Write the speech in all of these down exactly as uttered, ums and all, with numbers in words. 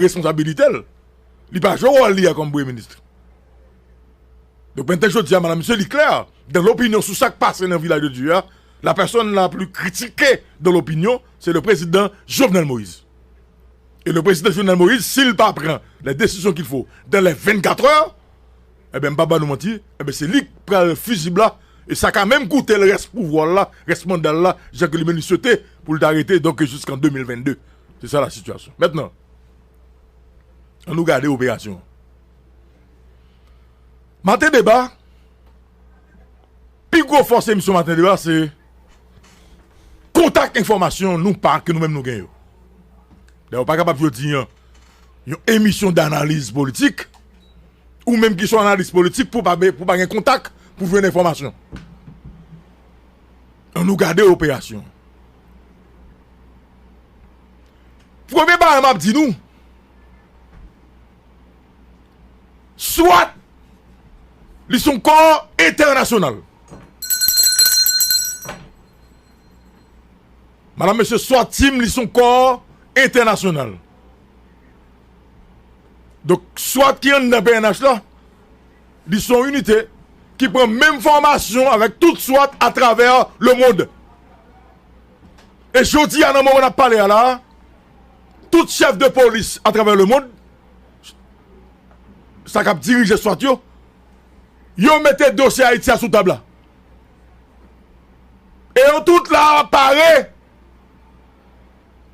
responsabilite l. Li pa jwe wòl li a kòm premye minis. Donk, menm jodi a, madam, mesye, li klè. Dans l'opinion sou sa k pase nan Vilaj de Dye a, la personne la plus critiquée dans l'opinion, c'est le président Jovenel Moïse. Et le président Jovenel Moïse, s'il pas prend les décisions qu'il faut dans les vingt-quatre heures, ebyen, m pa ba nou manti, ebyen, se li k pral fizib la, e sa ka menm koute l rès pouvwa l la, rès manda l la, jan ke li menm li swete pou l ta rete, donk, jusqu'en deux mille vingt-deux. Se sa la sitiyasyon. Mentnan, ann nou gade operasyon an. Maten deba, pi gwo fòs emisyon Maten deba se kontak enfòmasyon nou pa, ke nou menm nou gen yo. Dayè, ou pa kapab jodi a yon emisyon danaliz politik, ou menm ki se yon analis politik, pou pa, pou pa gen kontak pou jwenn enfòmasyon. Ann nou gade operasyon. Premye bagay m ap di nou, swat, li se yon kò entènasyonal. Madam, mesye, swat team, li se yon kò entènasyonal. Donk, swat ki anndan P N H la, li se yon inite ki pran menm fòmasyon avèk tout swat atravè lemonn. E jodi a, nan moman n ap pale a la, tout chèf de polis atravè lemonn, sa k ap dirije swat yo, yo mete dosye Ayiti a sou tab la. E yo tout la pare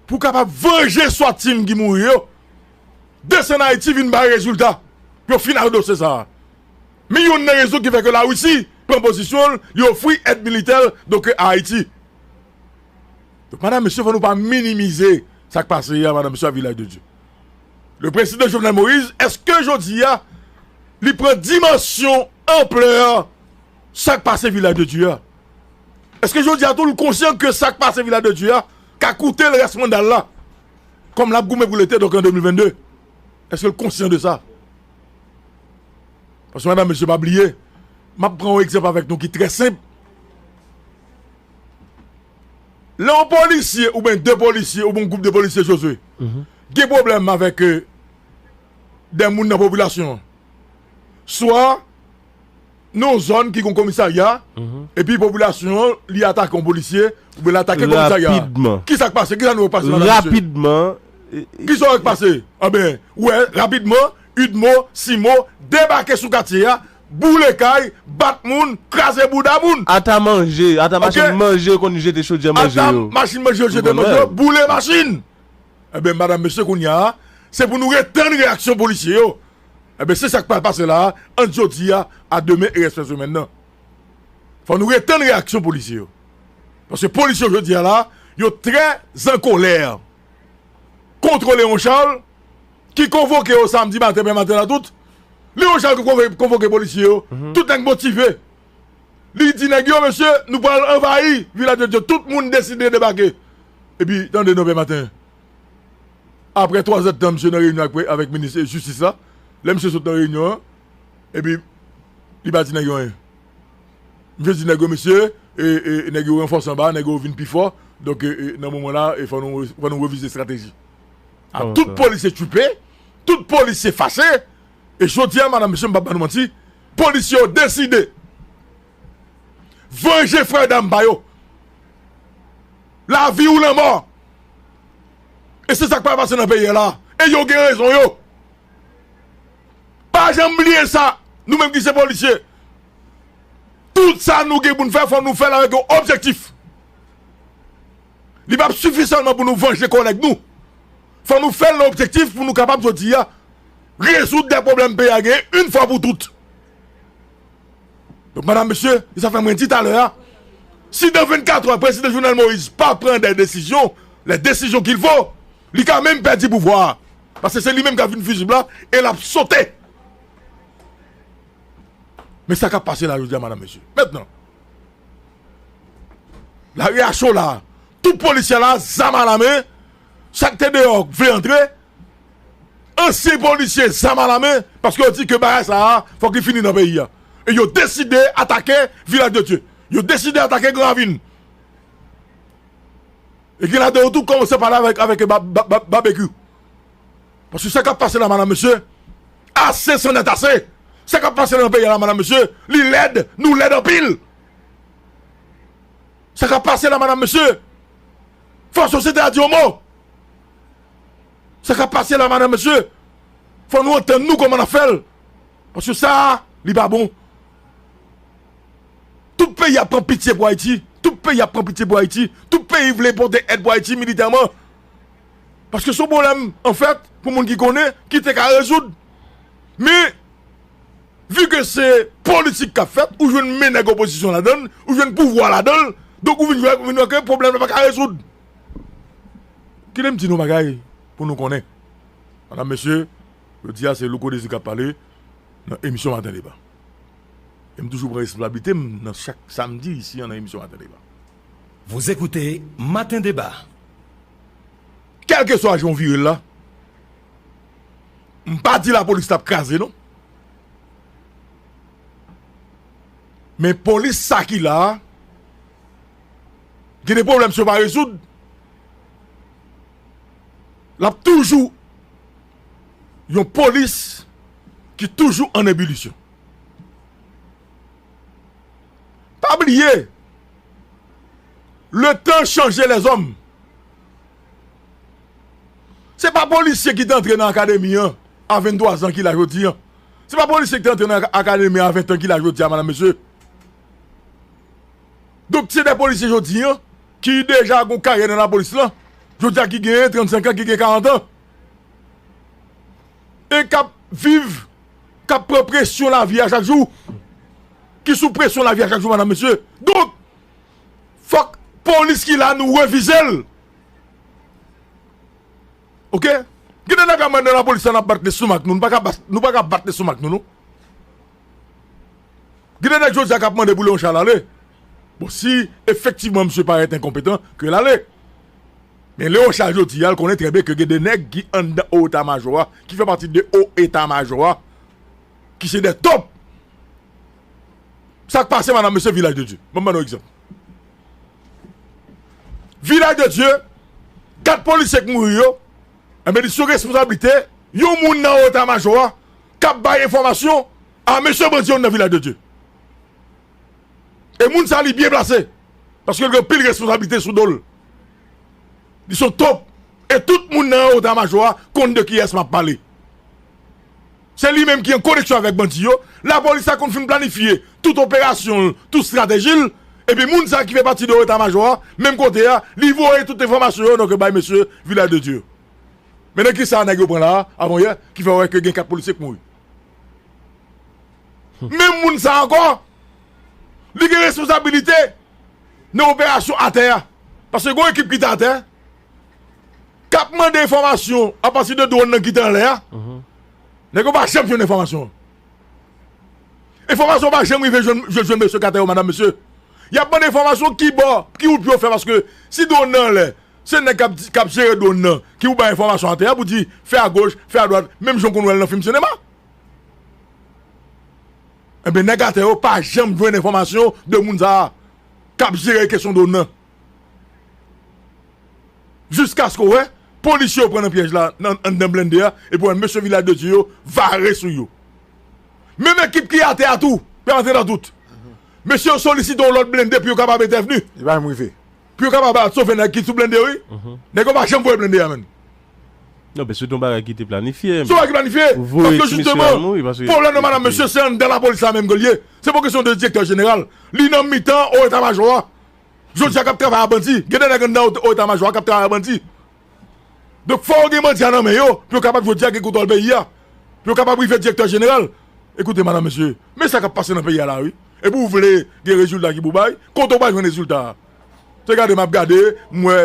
pou kapab vanje swat team ki mouri yo. Desann Ayiti vin bay rezilta pou yo fin ak dosye sa a. Men youn nan rezon ki fè ke Larisi pran pozisyon l, li ofri èd militè l, donk, a Ayiti. Donk, madam, mesye, fò nou pa minimize sa k pase yè, madam, mesye, a Vilaj de Dye. Le prezidan Jovenel Moïse, èske jodi a, li pran dimansyon, anplè sa k pase Vilaj de Dye a? Èske jodi a tou, l konsyan ke sa k pase Vilaj de Dye a ka koute l rès manda l la? Kòm l ap goumen pou l rete, donk, an de mil vennde. Èske l konsyan de sa? Paske, madam, mesye, pa bliye, m ap pran yon egzanp avèk nou ki trè senp. Lè yon polisye oubyen de polisye oubyen yon gwoup de polisye, Jozwe, gen pwoblèm avèk, euh, de moun nan popilasyon an, swa nan yon zòn ki gen komisarya, epi popilasyon an, li atake yon polisye, oubyen l atake komisarya a. Rapidman. Kisa k pase? Kisa nou wè k pase, madam, mesye? Rapidman. Kisa w wè k pase? Anben, ou wè, rapidman, Udmo, Simo, debake sou katye a, boule kay, bat moun, kraze bouda moun. Ata manje, ata machin manje yo konn jete chodyè manje yo. Ata machin manje yo jete manje yo, boule machin. Enben, madam, mesye, kounye a, se pou nou ret tann reyaksyon polisye yo. Enben, se sa k pral pase la a, ant jodi a, a demen e rès semèn nan. Fò nou ret tann reyaksyon polisye yo. Paske polisye yo jodi a la, yo trè an kolè. Kontwole yon chal ki konvoke yo samdi maten, men maten la tout. Li yon chal ki konvoke, konvoke polisye yo. Tout nèg motive. Li di nèg yo, mesye, nou pral anvayi Vilaj de Dye. Tout moun deside debake. Epi, tande non, pè maten. Apre twa zè d tan, misye nan reyinyon avèk, avèk minis jistis la. Lè misye sot nan reyinyon an, epi li pa di nèg yo anyen. Misye di nèg yo, mesye, e, e, nèg yo ranfòse anba, nèg yo vin pi fò. Donk, e, e, nan moman la, e fò nou, fò nou revize estrateji. A, tout polisye tchipe, tout polisye fache. E jodi a, madam, mesye, m p ap ba nou manti, polisye yo deside vanje frè dam pa yo. Lavi ou lanmò. E se sa k pral pase nan peyi a la. E yo gen rezon yo. Pa janm bliye sa, nou menm ki se polisye. Tout sa nou gen pou n fè, fò nou fè l avèk yon objektif. Li p ap sifi sèlman pou nou vanje kòlèg nou. Fò nou fè l nan objektif pou nou kapab, jodi a, rezoud de pwoblèm peyi a genyen, yon fwa pou tout. Donk, madam, mesye, e sa fè mwen di talè a, si dans vingt-quatre heures, prezidan Jovenel Moïse pa pran des décisions, les décisions qu'il faut, li ka menm pèdi pouvwa a. Paske se li menm k ap vin fizib la, e l ap sote. Men sa k ap pase la, jodi a, madam, mesye. Mentnan, lari a cho la. Tout polisye la, zam alamen. Sa k te deyò vle antre. Ansyen polisye, zam alamen, paske yo di ke bagay sa a, fòk li fini nan peyi a. E yo deside atake Vilaj de Dye. Yo deside atake Gran Ravin. E gen ladan yo tou k kòmanse pale avèk, avèk Ba-, Ba-, Ba-, Babekyou. Paske sa k ap pase la, madanm, mesye, ase, c'en est assez. Sa k ap pase nan peyi a la, madanm, mesye, li lèd, nou lèd anpil. Sa k ap pase la, madanm, mesye, fò sosyete a di yon mo. Sa k ap pase la, madanm, mesye, fò nou antann nou kòman n ap fè l. Paske sa a, li pa bon. Tout peyi ap pran pitye pou Ayiti. Tout peyi ap pran pitye pou Ayiti. Tout peyi vle pote èd pou Ayiti militèman. Paske se yon pwoblèm, anfèt, pou moun ki konnen, ki te ka rezoud. Men, vi ke se politik k ap fèt, ou jwenn men nèg opozisyon ladan l, ou jwenn pouvwa ladan l, donk ou vin wè, ou vin wè ke pwoblèm nan pa ka rezoud. Kite m di nou bagay pou nou konnen. Madanm, mesye, jodi a se Louko Désir k ap pale nan emisyon Maten Deba. E m toujou pran responsablite m nan chak samdi isi an nan emisyon Maten Deba. Vous écoutez Matin Débat. Kèlkeswa jan w vire l la, m pa di lapolis t ap kraze, non. Men polis sa ki la a, gen de pwoblèm si yo pa rezoud, l ap toujou yon polis ki toujou an ebilisyon. Pa bliye, le temps change les hommes. Se pa polisye ki te antre nan akademi an a venntwa zan ki la jodi an. Se pa polisye ki te antre nan ak-, akademi an a ven tan ki la jodi a, madanm, mesye. Donk, se de polisye jodi an ki deja gon karyè nan lapolis lan. Jodi a ki gen trannsenk an, ki gen karant an. E k ap viv, k ap pran presyon lavi a chak jou. Ki sou presyon lavi a chak jou, madanm, mesye. Donk, fòk polis ki la, nou revize l. Oke? Gen de nèg ap mande lapolis la, n ap bat lestomak nou. Nou pa ka bat, nou pa ka bat lestomak nou, non. Gen de nèg jodi a k ap mande pou Leon Charles ale. Bon, si efektivman misye parèt enkonpetan, ke l ale. Men Leon Charles jodi a, l konnen trè byen ke gen de nèg ki anndan o eta majò a, ki fè pati de o eta majò a, ki se de top. Sa k pase, madanm, mesye, Vilaj de Dye? Ban m ban nou egzanp. Vilaj de Dye, kat polisye k mouri yo, enben, li sou responsablite yon moun nan o eta majò a k ap bay enfòmasyon a mesye bandi yo nan Vilaj de Dye. E moun sa, li byen plase, paske l gen anpil responsablite sou do l. Li se yon top. E tout moun nan o eta majò a konn de kiyès m ap pale. Se li menm ki an koneksyon avèk bandi yo. Lapolis la konn fin planifye tout operasyon l, tout estrateji l. Epi moun sa ki fè pati de eta majò a, menm kote a, li voye tout enfòmasyon yo, donk, bay mesye Vilaj de Dye yo. Men nan kisa nèg yo pran la a, avan yè, ki fè wè ke gen kat polisye k mouri? Menm moun sa ankò, li gen responsabilite nan operasyon atè a. Paske gon ekip ki te atè, k ap mande enfòmasyon apati de dwòn nan ki te anlè a. Nèg yo pa janm jwenn enfòmasyon an. Enfòmasyon pa janm rive jwenn, jwenn, jwenn mesye k atè yo, madanm, mesye. Y ap mande enfòmasyon ki bò, ki wout pou yo fè, paske si dwòn nan anlè, se nèg k ap di, k ap jere dwòn nan ki pou bay enfòmasyon atè a, pou di fè agoch, fè adwat, menm jan w konn wè l nan fim sinema. Enben, nèg atè yo pa janm jwenn enfòmasyon de moun sa a k ap jere kesyon dwòn nan. Jiskaske w wè polisye yo pran nan pyèj la, nan, anndan blende a, epi w wè mesye Vilaj de Dye yo vare sou yo. Menm ekip ki atè a tou, pèmèt nan tout. Mesye yo solisite yon lòt blende pou yo kapab entèvni. Li pa janm rive. Pou yo kapab al sove nèg ki sou blende yo, wi. Nèg yo pa janm voye blende a, menm. Non, men se yon bagay ki te planifye. Se yon bagay ki planifye. Paske, jisteman, pwoblèm nan, madanm, mesye, se anndan lapolis la menm ke l ye. Se pa kesyon de direktè jeneral. Li nan mitan o eta majò a. Jodi a k ap travay a bandi. Gen de nèg anndan o eta majò a k ap travay a bandi. Donk, fò yo gen bandi a nan men yo, pou yo kapab jodi a gen kontwòl peyi a. Pou yo kapab rive direktè jeneral. Ekoute, madanm, mesye, men sa k ap pase nan peyi a la, wi. Epi w vle gen rezilta ki pou bay, kote w pral jwenn rezilta a? Se gade m ap gade, m wè.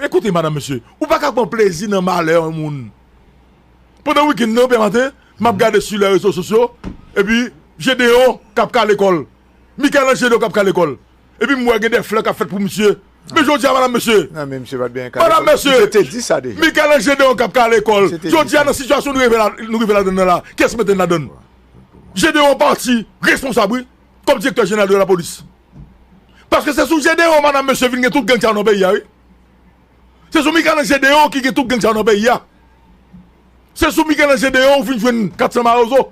Ekoute, madanm, mesye, ou pa ka pran plezi nan malè yon moun. Pandan wikenn nan, pè maten, m ap gade sou lè rezo sosyo, epi Gedeon k ap kale kò l. Michel-Ange Gedeon k ap kale kò l. Epi m wè gen de flè k ap fèt pou misye. Men jodi a, madanm, mesye. Non, men misye pa t byen kale kò l. Madanm, mesye. Misye te di sa deja. Michel-Ange Gedeon k ap kale kò l. Misye te di sa. Jodi a, nan sitiyasyon nou rive la, nou rive ladan l la, kiyès mete n ladan l? Gedeon pati responsab, wi, kòm direktè jeneral de lapolis. Paske se sou Gedeon, madanm, mesye, vin gen tout gang sa yo nan peyi a, wi. Se sou Michel-Ange Gedeon ki gen tout gang sa yo nan peyi a. Se sou Michel-Ange Gédéon ou fin jwenn kat san Mawozo.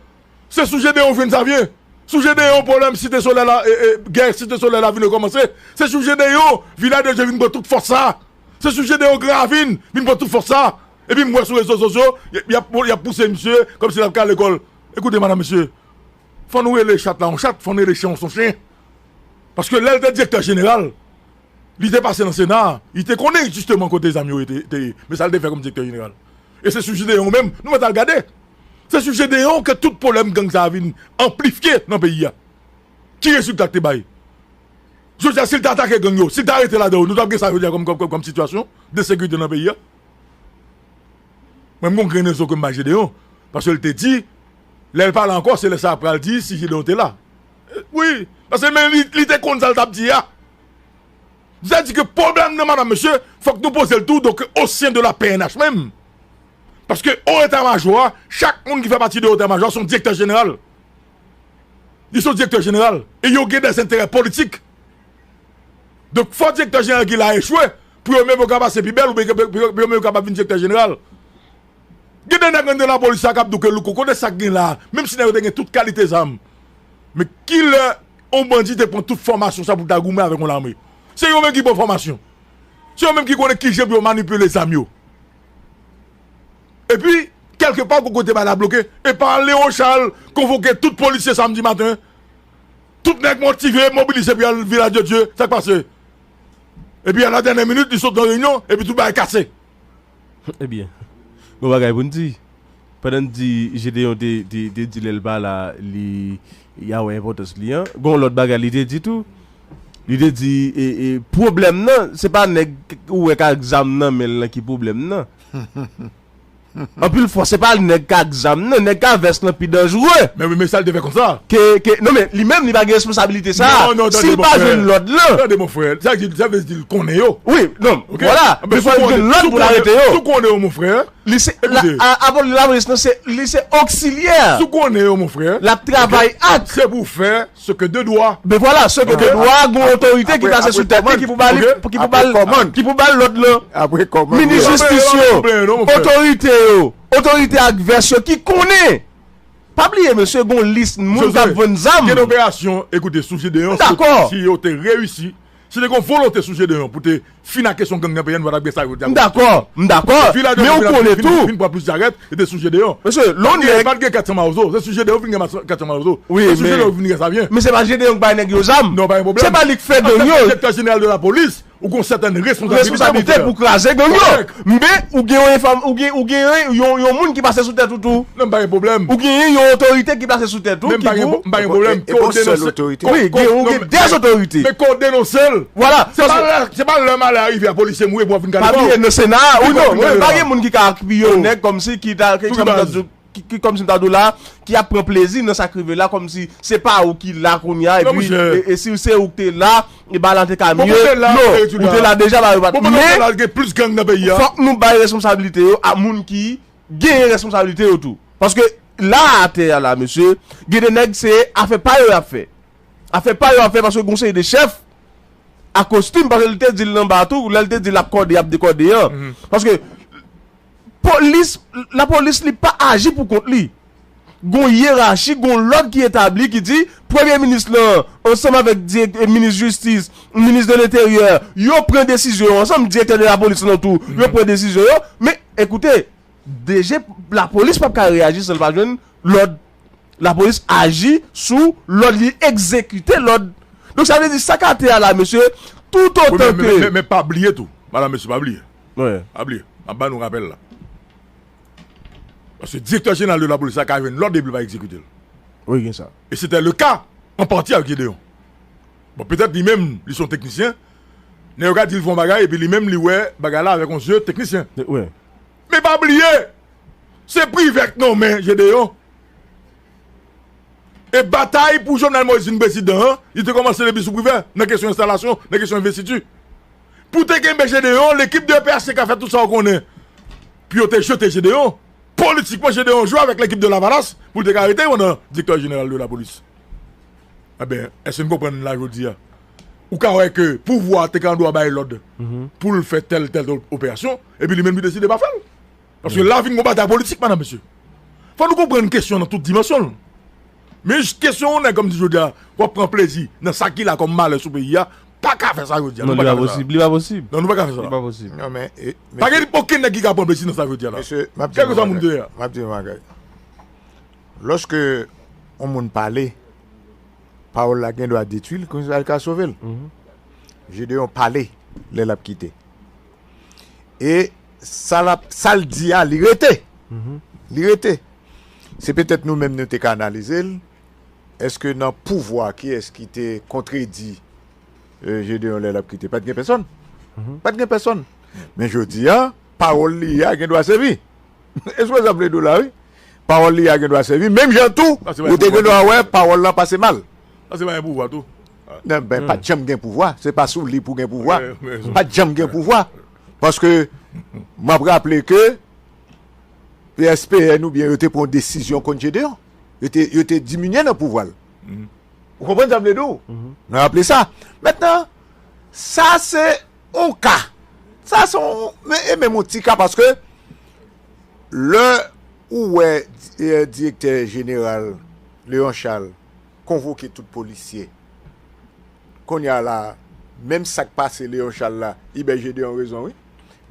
Se sou Gédéon ou jwenn Savyen. Sou Gédéon pwoblèm Site Solèy la, e, e, gè Site Solèy la vin rekòmanse. Se sou Gédéon Vilaj de Dye vin pran tout fòs sa. Se sou Gédéon Gran Ravin vin pran tout fòs sa. Epi m wè sou rezo sosyo, y, y ap, y ap pouse misye kòmsi l ap ka lekòl. Ekoute, madanm, mesye, fò nou rele chat la yon chat, fò nou rele chen yon chen. Paske lè l te direktè jeneral, li te pase nan Sena, li te konnen jisteman kote zam yo te, te ye. Men sa l te fè kòm direktè jeneral. E se sou Gédéon menm, nou mèt al gade. Se sou Gédéon ke tout pwoblèm gang sa a vin anplifye nan peyi a. Ki rezilta k te bay? Jodi a, si l ta atake gang yo, si l ta rete ladan yo, nou t ap gen sa jodi a kòm, kòm, kòm, kòm sitiyasyon de sekirite nan peyi a? Mwen, m gon grenn rezon ke m bay Gédéon. Paske l te di, lè l pale ankò, se lè sa a pral di si Gédéon te la. Wi, paske men li, li te konn sa l t ap di a. Sa di ke pwoblèm nan, madanm, mesye, fòk nou poze l tou, donk, o sen de la P N H menm. Paske o eta majò a, chak moun ki fè pati de o eta majò a se yon direktè jeneral. Li se yon direktè jeneral. E yo gen dèzenterè politik. Donk, fò direktè jeneral ki la echwe, pou yo menm yo ka pase pi bèl, oubyen pou, pou, pou yo menm yo kapab vin direktè jeneral. Gen de nèg anndan lapolis la k ap di w ke Louko, kote sa k gen la, menm si nèg yo te gen tout kalite zam. Men kilè yon bandi te pran tout fòmasyon sa pou l ta goumen avèk yon lame? Se yo menm ki pran fòmasyon. Se yo menm ki konnen kijan pou yo manipile zam yo. Epi, kèlkepa, gon kote bagay la bloke. Epa, Léon Charles konvoke tout polisye samdi maten. Tout nèg motive, mobilize pou y al Vilaj de Dye. Sa k pase? Epi, a la dènyè minit, li sot nan reyinyon, epi tout bagay kase. Ebyen, gon bagay pou n di. Pandan n di Gédéon te, te, te di lè l pa la, li, y a wè enpòtans li an. Gon lòt bagay li te di tou. Li te di, e, e, pwoblèm nan, se pa nèg ou wè k ak zam nan men l lan ki pwoblèm nan. Anpil fwa, se pa nèg k ak zam nan, nèg k ak vès lan pi danjere. Men wi, men sa l te fè konsa. Ke, ke, non, men li menm, li pa gen responsabilite sa a. Non, non, tande, monfrè. Si l pa jwenn lòd lan. Tande, monfrè. Sa di, sa vle di l konnen yo. Wi, non, vwala. Men fò l jwenn lòd pou l arete yo. Si w konnen yo, monfrè. Li se, la, a, a, lapolis lan, se, li se oksilyè. Si w konnen yo, monfrè. L ap travay ak. Se pou fè ce que de droit. Ben vwala, ce que de droit, gon otorite ki plase sou tèt li, ki pou ba li, ki pou ba l, ki pou ba l lòd lan. Minis jistis yo, otorite yo, otorite ak vès yo ki konnen. Pa bliye, mesye, gon lis moun k ap vann zam. Gen operasyon, ekoute, sou Gédéon, si yo te reyisi, si te gon volonte sou Gédéon pou te fin ak kesyon gang nan peyi a, nou pa t ap gen sa yo di a. M dakò, m dakò. Men ou konnen tou. Vin pran plis jarèt, e te sou Gédéon. Mesye, lè yon nèg. Pa t gen kat san Mawozo, se sou Gédéon vin gen kat san Mawozo. Wi, se sou Gédéon vin gen Savyen. Men se pa Gédéon k bay nèg yo zam. Non, pa gen pwoblèm. Se pa li k fè gang yo. Direktè jeneral de lapolis, ou gon sètèn responsabilite pou kraze gang yo. Men ou gen yon enfòm, ou gen, ou gen yon, yon moun ki pase sou tèt ou tou. Non, pa gen pwoblèm. Ou gen yon otorite ki plase sou tèt ou ki pou. M pa gen pwoblèm. Wi, gen, ou gen de otorite. Men ke w denonse l. Vwala. Se pa lè, se pa lè malè a rive a polisye mouri pou w ap vin gade kò w. Pa bliye nan Sena a, wi, non, pa gen moun ki ka akpiye yon nèg kòmsi ki ta, ki, ki, kòmsi m ta di w la, ki ap pran plezi nan sa k rive la, kòmsi se pa ou ki la kounye a, epi, e, e si se ou k te la, e bagay la te ka mye. Non, ou te la deja, bagay yo pa t. Men, fòk nou bay responsablite yo a moun ki genyen responsablite yo tou. Paske la atè a la, mesye, gen de nèg se afè pa yo y ap fè. Afè pa yo y ap fè paske gon seri de chèf a kostim, paske li te di l nan ba tou, lè l te di l ap kòde, y ap dekòde an. Paske polis, lapolis li pa aji pou kont li. Gon yerachi, gon lòd ki etabli ki di premye minis lan ansanm avèk dirèk-, minis jistis, minis de lenteryè, yo pran desizyon yo ansanm, direktè de lapolis lan tou, yo pran desizyon yo. Men ekoute, D G lapolis p ap ka reyaji san l pa jwenn lòd. Lapolis aji sou lòd, li egzekite lòd. Donk, sa vle di, sa k atè a la, mesye, toutotan ke. Men, men, men pa bliye tou, madanm, mesye, pa bliye. Pa bliye. M ap ba nou rapèl la. Paske direktè jeneral de lapolis la ka jwenn lòd epi l pa egzekite l. Wi, gen sa. E se te le ka an pati avèk Gédéon. Bon, petèt li menm, li se yon teknisyen. Nèg yo ka di l fè yon bagay, epi li menm, li wè bagay la avèk yon zye teknisyen. Men pa bliye, se Privè k nonmen Gédéon. E batay pou Jovenel Moïse vin prezidan an, li te kòmanse depi sou Privè, nan kesyon enstalasyon, nan kesyon envestiti. Pou te kenbe Gédéon, lekip de E P H T K fè tout sa w konnen pou yo te jete Gédéon. Politikman, Gédéon jwe avèk lekip de Lavalas pou l te ka rete pandan direktè jeneral de lapolis. Enben, èske n konprann la jodi a? Ou ka wè ke pouvwa a te ka andwa bay lòd pou l fè tèl, tèl, tèl operasyon, epi li menm li deside pa fè l. Paske la vin yon batay politik, madanm, mesye. Fò nou konprann kesyon nan tout dimansyon l. Men kesyon yon nèg kòmsi jodi a, w ap pran plezi nan sa ki la kòm malè sou peyi a, pa ka fè sa jodi a. Non, li pa posib, li pa posib. Non, nou pa ka fè sa. Li pa posib. Non, men, e, Pa gen okenn nèg ki ka pran plezi nan sa jodi a la. Mesye, m ap di nou yon bagay. M ap di nou yon bagay. Lòske yon moun pale, pawòl la gen dwa detwi l, konsa l ka sove l. Gedeon pale lè l ap kite. E sa l ap, sa l di a, li rete. Li rete. Se petèt nou menm nou te ka analize l. Èske nan pouvwa, kiyès ki te kontredi, eh, Gedeon lè l ap kite? Pa t gen pèsòn. Pa t gen pèsòn. Men jodi a, pawòl li a gen dwa sèvi. Èske w sa m vle di w la, wi? Pawòl li a gen dwa sèvi. Menm jan tou, ou te gen dwa wè pawòl lan pase mal. Sa se pa gen pouvwa tou. Non, ben, pa t janm gen pouvwa. Se pa sou li pou gen pouvwa. Pa t janm gen pouvwa. Paske, m ap raple ke P S P N oubyen yo te pran yon desizyon kont Gedeon. Yo te, yo te diminye nan pouvwa l. Ou konprann sa m vle di w? Nou raple sa. Mentnan, sa se yon ka. Sa se yon, men, e menm yon ti ka paske lè ou wè, eh, direktè jeneral Léon Charles konvoke tout polisye. Kounye a la, menm sa k pase Léon Charles la, Hubert Gedeon rezon, wi.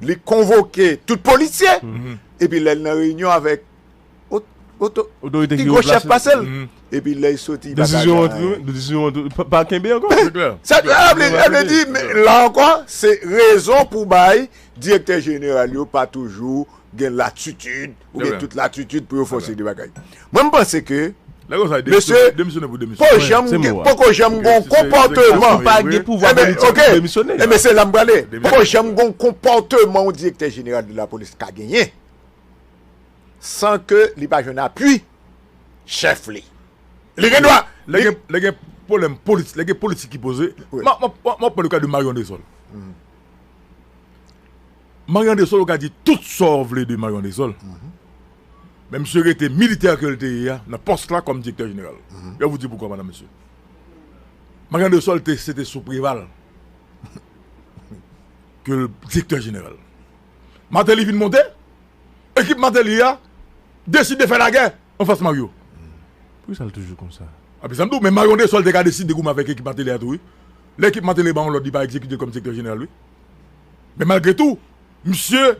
Li konvoke tout polisye, epi lè l nan reyinyon avèk ot-, oto-, pi gwo chèf pase l. Epi lè l soti, li pa ka gaye. Desizyon an tou, pa, pa kenbe ankò. Sa, sa vle, sa vle di, men la ankò, se rezon pou bay direktè jeneral yo pa toujou gen latitid, ou gen tout latitid pou yo fè yon seri de bagay. Mwen, m panse ke mesye, poko janm gen, poko janm gen yon konpòteman. Pa gen pouvwa politik pou demisyone. Enben, se la m prale. Poko janm gen yon konpòteman yon direktè jeneral de lapolis ka genyen san ke li pa jwenn apui chèf li. Li gen dwa. Lè gen, lè gen pwoblèm politik, lè gen politik ki poze. M ap, m ap, m ap pran le ka de Marion Andrésol. Marion Andrésol, ou ka di tout sa w vle de Marion Andrésol. Men misye rete militè ke l te ye a, nan pòs la kòm direktè jeneral. Je vais vous dire pourquoi, madanm, mesye. Marion Andrésol te, se te sou Preval ke l direktè jeneral. Martelly vin monte, ekip Martelly a deside fè lagè anfas Mario. Poukisa l toujou konsa? Api sa m di w, men Marion Andrésol te ka deside goumen avèk ekip Martelly a tou, wi. Lè ekip Martelly ba yon lòd, li pa egzekite l kòm direktè jeneral, wi. Men malgre tou, misye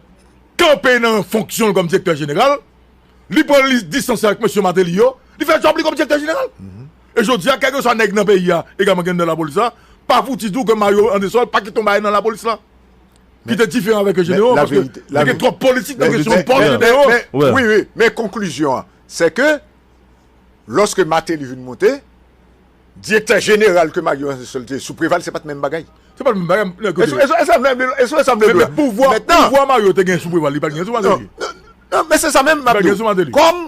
kanpe nan fonksyon l kòm direktè jeneral, li pran li distans avèk mesye Martelly yo, li fè djòb li kòm direktè jeneral. E jodi a, kèlkeswa nèg nan peyi a, egalman gen nan lapolis la, pa fouti di w ke Marion Andrésol pa kite yon bagay nan lapolis la ki te diferan avèk Gedeon, paske te gen twòp politik nan kesyon pòs Gedeon. Wi, wi, men konklizyon an, se ke lòske Martelly vin monte, direktè jeneral ke Marion Andrésol te sou Preval, se pa t menm bagay. Se pa t menm bagay. Èske, èske, èske sa menm, èske sa menm. Men pouvwa, pouvwa Mario te gen sou Preval, li pa t gen sou Martelly. Non, non, non, men se sa menm m ap di w. Kòm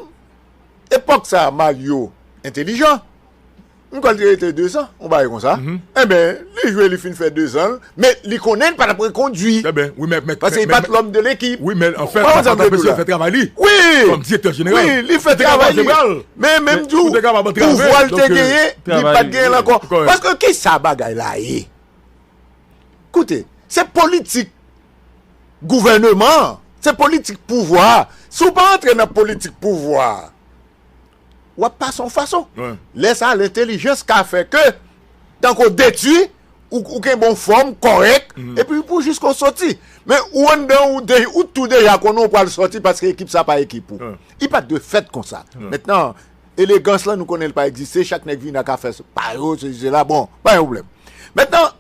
epòk sa a Mario entelijan, m kwè l te rete dezan, yon bagay konsa. Enben, li jwe, li fin fè dezan l, men li konnen l pa t ap rekondui. Paske li pa t lòm de lekip. Wi, men anfèt, li fè travay li kòm direktè jeneral. Wi, li fè travay li. Men, men m di w, pouvwa l te genyen, li pa t genyen l ankò. Paske kisa bagay la ye? Koute, se politik gouvèneman an, se politik pouvwa a. Si w pa antre nan politik pouvwa a, w ap pase yon fason. Lè sa a, lentelijans ka fè ke, tankou w detwi, ou, ou kenbe yon fòm kòrèk, epi pou jiska w soti. Men ou anndan, ou de-, ou tou deja konnen w pral soti paske ekip sa pa ekip ou. Li pa t dwe fèt konsa. Mentnan, elegans lan, nou konnen l pa egziste, chak nèg vini ak afè pa yo, sesi, sela, bon, pa gen pwoblèm. Mentnan,